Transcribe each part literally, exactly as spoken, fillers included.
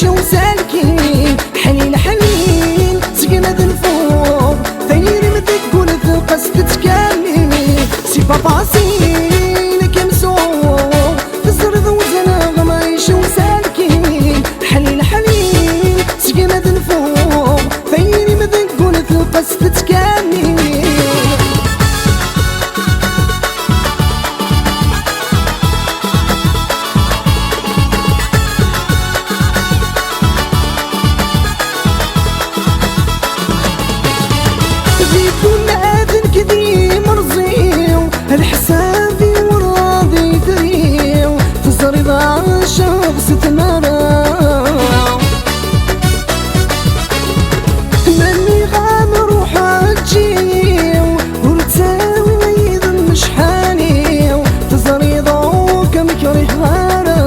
Cewsalkin, ḥnin, ḥnin, segma d nfuɣ. Tayri-m deg wul tqas tettkamil. C'est pas facile, akken suɣ. Teẓriḍ wezneɣ ma icewsalkin. Ḥnin, ḥnin, segma d nfuɣ. Tayri-m deg wul tqas tettkamil. Di ddunit d nekk d imerẓi, leḥsab-iw werɛad yetri, teẓriḍ ɛaceɣ s tmara. Nniɣ-am ruḥ eǧǧ-iyi, ur ttawi yid-m cḥani, teẓriḍ akk amek riḥeɣ ara.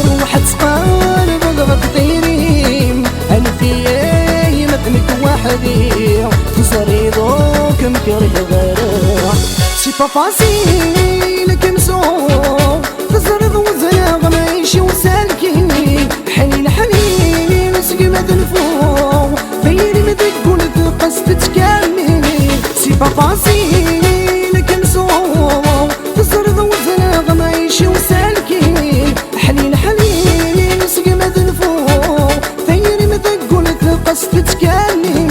Ruḥ ad tqalbeḍ ɣef tiri-m, anef-iyi ma d nekk weḥd-i, teẓriḍ akk amek riḥeɣ ara. C'est pas facile, akken suɣ. Teẓriḍ wezneɣ ma icewsalkin, ḥnin, ḥnin, segma d nfuɣ. Tayri-m deg wul tqas tettkamil. C'est pas facile, akken suɣ. Teẓriḍ wezneɣ ma icewsalkin, ḥnin, ḥnin, segma d nfuɣ. Tayri-m deg wul tqas tettkamil.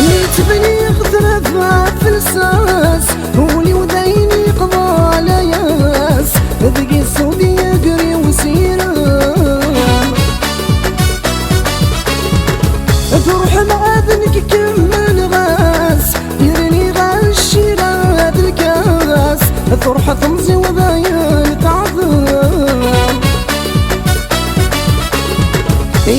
Mi tt-bniɣ traba f lsas, ul-iw d ayen yeqḍa layas, deg-i ṣṣud yegri usirem. Truḥem ad nekk kemmel ɣas, yerni ɣas cira d lkas, truḥ temẓi-w d ayen teɛḍem.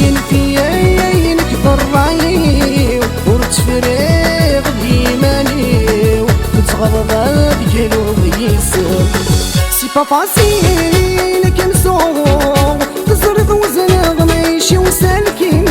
Yenfi-yi nekk d ṛṛay-iw, ur ttefriɣ d yiman-iw, tettɣaḍeḍ ad gluɣ yis-m. C'est pas facile, akken suɣ, teẓriḍ wezneɣ ma icewsalkin,